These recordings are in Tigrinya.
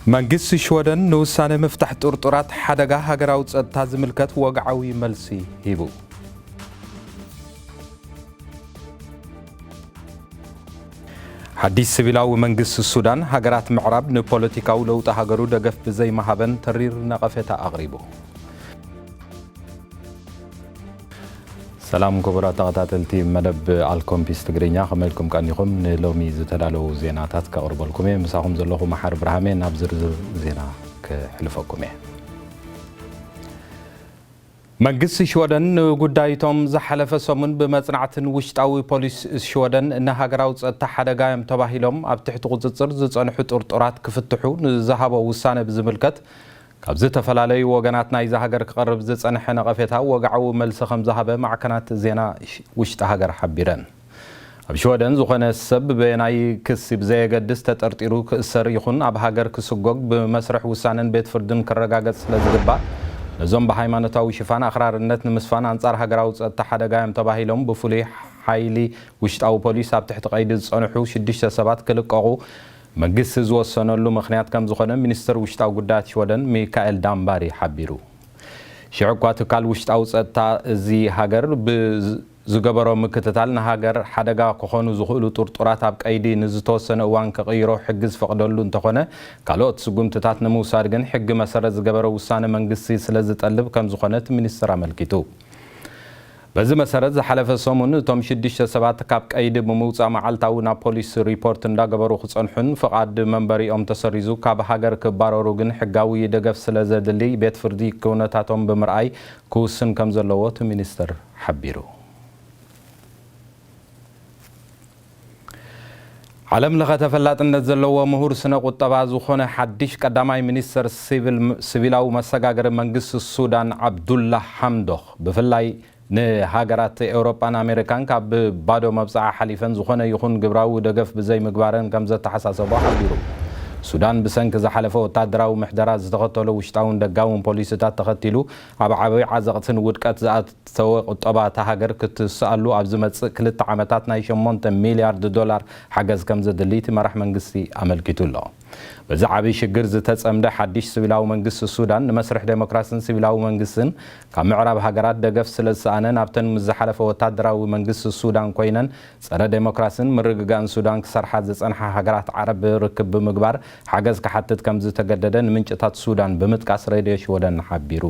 መንግስቲ ሽወደን ንውሳነ ምፍታሕ ጥርጡራት ሓደጋ ሃገራዊ ጸጥታ ዝምልከት ወግዓዊ መልሲ ሂቡ። ሓድሽ ሲቪላዊ መንግስቲ ሱዳን፣ ሃገራት ምዕራብ ንፖለቲካዊ ለውጢ ሃገሩ ደገፍ ብዘይምሃበን ተሪር ነቐፌታ ኣቕሪቡ። ሰላም ክቡራት ተኸታተልቲ መደብ ኣልኮምፒስ ትግርኛ፣ ከመይ ኢልኩም ቀኒኹም? ንሎሚ ዝተዳለዉ ዜናታት ከቕርበልኩም እየ። ምሳኹም ዘለኹ መሓር ብርሃሜ። ናብ ዝርዝር ዜና ክሕልፈኩም እየ። መንግስቲ ሽወደን ንጉዳይቶም ዝሓለፈ ሰሙን ብመጽናዕትን ውሽጣዊ ፖሊስ ሽወደን ንሃገራዊ ጸጥታ ሓደጋ እዮም ተባሂሎም ኣብ ትሕቲ ቁጽጽር ዝጸንሑ ጥርጡራት ክፍትሑ ንዝሃቦ ውሳነ ብዝምልከት ካብ ዝተፈላለዩ ወገናት ናይዛ ሃገር ክቐርብ ዝጸንሐ ነቐፌታ ወግዓዊ መልሲ ከም ዝሃበ ማዕከናት ዜና ሽ-፣ ውሽጢ ሃገር ሓቢረን። ኣብ ሽወደን ዝኾነ ሰብ በየናይ ክሲ ብዘየገድስ ተጠርጢሩ ክእሰር ይኹን ኣብ ሃገር ክስጎግ ብመስርሕ ውሳነን ቤት ፍርድን ክረጋገጽ ስለ ዝግባእ፣ ነዞም ብሃይማኖታዊ ሽፋን ኣኽራርነት ንምስፋን ኣንጻር ሃገራዊ ጸጥታ ሓደጋ እዮም ተባሂሎም ብፍሉይ ሓይሊ ውሽጣዊ ፖሊስ ኣብ ትሕቲ ቀይዲ ዝጸንሑ ሽዱሽተ ሰባት ክልቀቑ መንግስቲ ዝወሰነሉ ምኽንያት ከም ዝኾነ ሚኒስትር ውሽጣዊ ጉዳያት ሽወደን ሚካኤል ዳምባሪ ሓቢሩ። ሽዑ እኳ ትካል ውሽጣዊ ጸጥታ እዚ ሃገር ብዝ-፣ ዝገበሮ ምክትታል ንሃገር ሓደጋ ክኾኑ ዝኽእሉ ጥርጡራት ኣብ ቀይዲ ንዝተወሰነ እዋን ክቕይሮ ሕጊ ዝፈቕደሉ እንተኾነ፣ ካልኦት ስጉምትታት ንምውሳድ ግን ሕጊ መሰረት ዝገበረ ውሳነ መንግስቲ ስለ ዝጠልብ ከም ዝኾነ እቲ ሚኒስትር ኣመልኪቱ። በዚ መሰረት ዝሓለፈ ሰሙን እቶም ሽዱሽተ ሰባት ካብ ቀይዲ ብምውጻእ መዓልታዊ ናብ ፖሊስ ሪፖርት እንዳገበሩ ክጸንሑን ፍቓድ መንበሪኦም ተሰሪዙ ካብ ሃገር ክባረሩ ግን ሕጋዊ ደገፍ ስለ ዘድሊ ቤት ፍርዲ ኩነታቶም ብምርኣይ ክውስን ከም ዘለዎ እቲ ሚኒስትር ሓቢሩ። ዓለም ለኸ ተፈላጥነት ዘለዎ ምሁር ስነ ቁጠባ ዝኾነ ሓድሽ ቀዳማይ ሚኒስትር ሲቪል-፣ ሲቪላዊ መሰጋገሪ መንግስቲ ሱዳን ዓብዱላ ሓምዶኽ ብፍላይ ንሃገራት ኤውሮጳን ኣሜሪካን ካብ ባዶ መብጽዓ ሓሊፈን ዝኾነ ይኹን ግብራዊ ደገፍ ብዘይምግባረን ከም ዘተሓሳሰቦ ሓቢሩ። ሱዳን ብሰንኪ ዝሓለፈ ወታደራዊ ምሕደራ ዝተኸተሎ ውሽጣውን ደጋውን ፖሊሲታት ተኸቲሉ ኣብ ዓብዪ ዓዘቕትን ውድቀት ዝኣተወ ቁጠባ እታ ሃገር ክትስኣሉ ኣብ ዝመጽእ ክልተ ዓመታት ናይ ሸሞንተ ሚልያርድ ዶላር ሓገዝ ከም ዘድሊ እቲ መራሕ መንግስቲ ኣመልኪቱ ኣሎ። በዚ ዓቢ ሽግር ዝተጸምደ ሓድሽ ሲቪላዊ መንግስቲ ሱዳን ንመስርሕ ዴሞክራስን ሲቪላዊ መንግስትን ካብ ምዕራብ ሃገራት ደገፍ ስለ ዝሰኣነ ናብተን ምስ ዝሓለፈ ወታደራዊ መንግስቲ ሱዳን ኮይነን ጸረ ዴሞክራስን ምርግጋእን ሱዳን ክሰርሓ ዝጸንሓ ሃገራት ዓረብ ርክብ ብምግባር ሓገዝ ክሓትት ከም ዝተገደደ ንምንጭታት ሱዳን ብምጥቃስ ሬድዮ ሽወደን ሓቢሩ።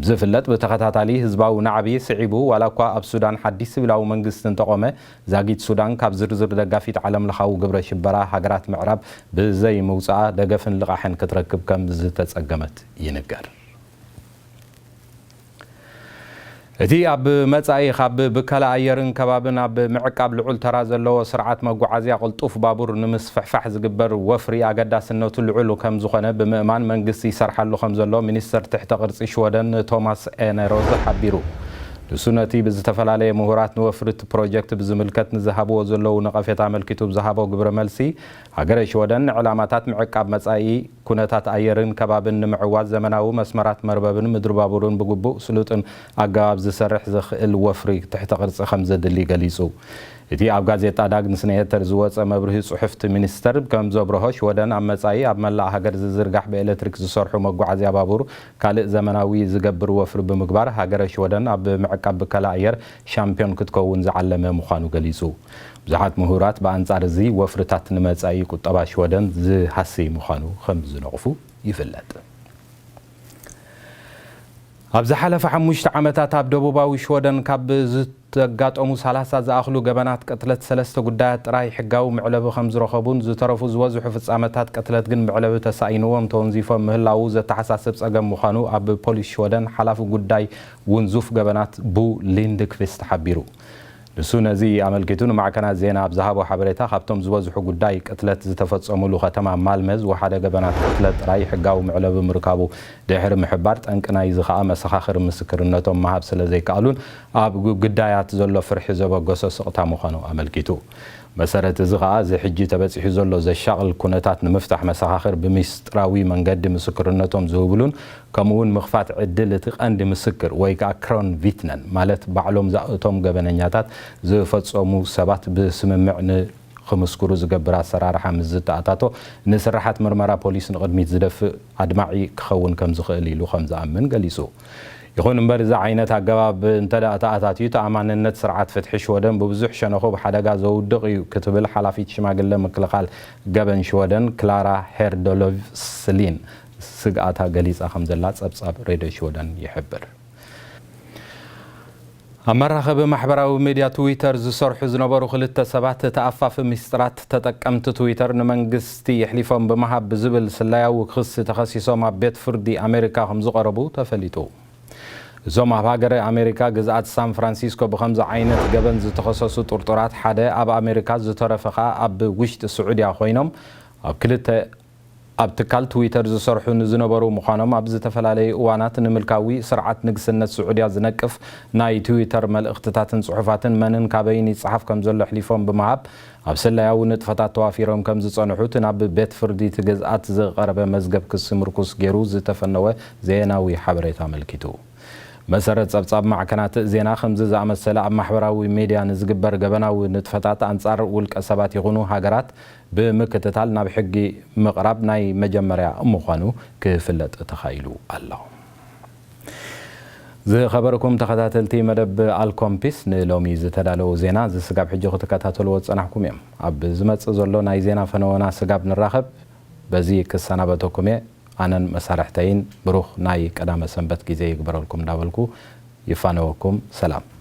ዝፍለጥ ብተኸታታሊ ህዝባዊ ናዕቢ ስዒቡ ዋላ እኳ ኣብ ሱዳን ሓድሽ ሲቪላዊ መንግስቲ እንተቖመ ዛጊት ሱዳን ካብ ዝርዝር ደጋፊት ዓለም ለኻዊ ግብረ ሽበራ ሃገራት ምዕራብ ብዘይ ምውፅኣ ደገፍን ልቓሕን ክትረክብ ከም ዝተፀገመት ይንገር። እቲ ኣብ መጻኢ ካብ ብከላ ኣየርን ከባብን ኣብ ምዕቃብ ልዑል ተራ ዘለዎ ስርዓት መጓዓዝያ ቅልጡፍ ባቡር ንምስፍሕፋሕ ዝግበር ወፍሪ ኣገዳስነቱ ልዑል ከም ዝኾነ ብምእማን መንግስቲ ይሰርሓሉ ከም ዘሎ ሚኒስተር ትሕተ ቅርጺ ሽወደን ቶማስ ኤነሮዝ ሓቢሩ። ንሱ ነቲ ብዝተፈላለየ ምሁራት ንወፍሪ እቲ ፕሮጀክት ብዝምልከት ንዝሃብዎ ዘለዉ ነቐፌታ ኣመልኪቱ ብዝሃቦ ግብረ መልሲ፣ ሃገረ ሽወደን ንዕላማታት ምዕቃብ መጻኢ ኩነታት ኣየርን ከባብን ንምዕዋት ዘመናዊ መስመራት መርበብን ምድሪ ባቡርን ብግቡእ ስሉጥን ኣገባብ ዝሰርሕ ዝኽእል ወፍሪ ትሕተ ቅርጺ ከም ዘድሊ ገሊጹ። እቲ ኣብ ጋዜጣ ዳግንስ ኒሄተር ዝወጸ መብርሂ ጽሑፍቲ ሚኒስተር ከም ዘብርሆ ሽወደን ኣብ መጻኢ ኣብ መላእ ሃገር ዝዝርጋሕ ብኤሌክትሪክ ዝሰርሑ መጓዓዝያ ባቡር ካልእ ዘመናዊ ዝገብር ወፍሪ ብምግባር ሃገረ ሽወደን ኣብ ምዕቃብ ብከላ ኣየር ሻምፒዮን ክትከውን ዝዓለመ ምዃኑ ገሊጹ። ብዙሓት ምሁራት ብኣንጻር እዚ ወፍርታት ንመጻኢ ቁጠባ ሽወደን ዝሃሲ ምዃኑ ከም ዝነቕፉ ይፍለጥ። ኣብ ዝሓለፈ ሓሙሽተ ዓመታት ኣብ ደቡባዊ ሽወደን ካብ ዝተጋጠሙ ሰላሳ ዝኣኽሉ ገበናት ቅትለት ሰለስተ ጉዳያት ጥራይ ሕጋዊ መዕለቢ ከም ዝረኸቡን ዝተረፉ ዝበዝሑ ፍጻመታት ቅትለት ግን መዕለቢ ተሳኢንዎም ተወንዚፎም ምህላዉ ዘተሓሳስብ ጸገም ምዃኑ ኣብ ፖሊስ ሽወደን ሓላፊ ጉዳይ ውንዙፍ ገበናት ቡ ሊንድክቪስት ሓቢሩ። ንሱ ነዚ ኣመልኪቱ ንማዕከናት ዜና ኣብ ዝሃቦ ሓበሬታ፣ ካብቶም ዝበዝሑ ጉዳይ ቅትለት ዝተፈጸሙሉ ከተማ ማልመ ዝወሓደ ገበናት ቅትለት ጥራይ ሕጋዊ መዕለቢ ምርካቡ ድሕሪ ምሕባር፣ ጠንቂ ናይዚ ከኣ መሰኻኽር ምስክርነቶም ምሃብ ስለ ዘይከኣሉን ኣብ ጉ-፣ ግዳያት ዘሎ ፍርሒ ዘበገሶ ስቕታ ምዃኑ ኣመልኪቱ። መሰረት እዚ ከኣ፣ እዚ ሕጂ ተበጺሑ ዘሎ ዘሻቕል ኩነታት ንምፍታሕ መሰኻኽር ብሚስጥራዊ መንገዲ ምስክርነቶም ዝህብሉን ከምኡውን ምኽፋት ዕድል እቲ ቀንዲ ምስክር ወይ ከኣ ክሮን ቪትነን ማለት ባዕሎም እቶም ገበነኛታት ዝፈጸሙ ሰባት ብስምምዕ ን-፣ ክምስክሩ ዝገብር ኣሰራርሓ ምስ ዝተኣታቶ፣ ንስርሓት ምርመራ ፖሊስ ንቕድሚት ዝደፍእ ኣድማዒ ክኸውን ከም ዝኽእል ኢሉ ከም ዝኣምን ገሊጹ። ይኹን እምበር፣ እዚ ዓይነት ኣገባብ እንተ ደኣ ተኣታትዩ፣ ተኣማንነት ስርዓት ፍትሒ ሽወደን ብብዙሕ ሸነኹ ኣብ ሓደጋ ዘውድቕ እዩ ክትብል ሓላፊት ሽማግለ ምክልኻል ገበን ሽወደን ክላራ ሄርዶሎቭስሊን ስግኣታ ገሊጻ ከም ዘላ ጸብጻብ ሬድዮ ሽወደን ይሕብር። ኣብ መራኸቢ ማሕበራዊ ሚድያ ትዊተር ዝሰርሑ ዝነበሩ ክልተ ሰባት፣ ተኣፋፊ ሚስጥራት ተጠቀምቲ ትዊተር ንመንግስቲ የሕሊፎም ብምሃብ ብዝብል ስለያዊ ክሲ ተኸሲሶም ኣብ ቤት ፍርዲ ኣሜሪካ ከም ዝቐረቡ ተፈሊጡ። እዞም ኣብ ሃገረ ኣሜሪካ ግዝኣት ሳን ፍራንሲስኮ ብኸምዚ ዓይነት ገበን ዝተኸሰሱ ጥርጡራት፣ ሓደ ኣብ ኣሜሪካ ዝተረፈ ኸኣ ኣብ ውሽጢ ስዑድያ ኮይኖም፣ ኣብ ክልተ ኣብ ትካል ትዊተር ዝሰርሑ ንዝነበሩ ምዃኖም፣ ኣብ ዝተፈላለዩ እዋናት ንምልካዊ ስርዓት ንግስነት ስዑድያ ዝነቅፍ ናይ ትዊተር መልእኽትታትን ጽሑፋትን መንን ካበይን ይጸሓፍ ከም ዘሎ ኣሕሊፎም ብምሃብ፣ ኣብ ስለያዊ ንጥፈታት ተዋፊሮም ከም ዝጸንሑ እቲ ናብ ቤት ፍርዲ እቲ ግዝኣት ዝቐረበ መዝገብ ክሲ ምርኩስ ገይሩ ዝተፈነወ ዜናዊ ሓበሬታ ኣመልኪቱ። መሰረት ጸብጻብ ማዕከናት ዜና፣ ከምዚ ዝኣመሰለ ኣብ ማሕበራዊ ሚድያ ንዝግበር ገበናዊ ንጥፈታት ኣንጻር ውልቀ ሰባት ይኹኑ ሃገራት ብምክትታል ናብ ሕጊ ምቕራብ ናይ መጀመርያ ምዃኑ ክፍለጥ ተኻኢሉ ኣሎ። ዝኸበርኩም ተኸታተልቲ መደብ ኣልኮምፒስ፣ ንሎሚ ዝተዳለዉ ዜና እዚ ስጋብ ሕጂ ክትከታተልዎ ዝጸናሕኩም እዮም። ኣብ ዝመጽእ ዘሎ ናይ ዜና ፈነወና ስጋብ ንራኸብ፣ በዚ ክሰናበተኩም እየ። ኣነን መሳርሕተይን ብሩኽ ናይ ቀዳመ ሰንበት ግዜ ይግበረልኩም እንዳበልኩ ይፋነወኩም። ሰላም።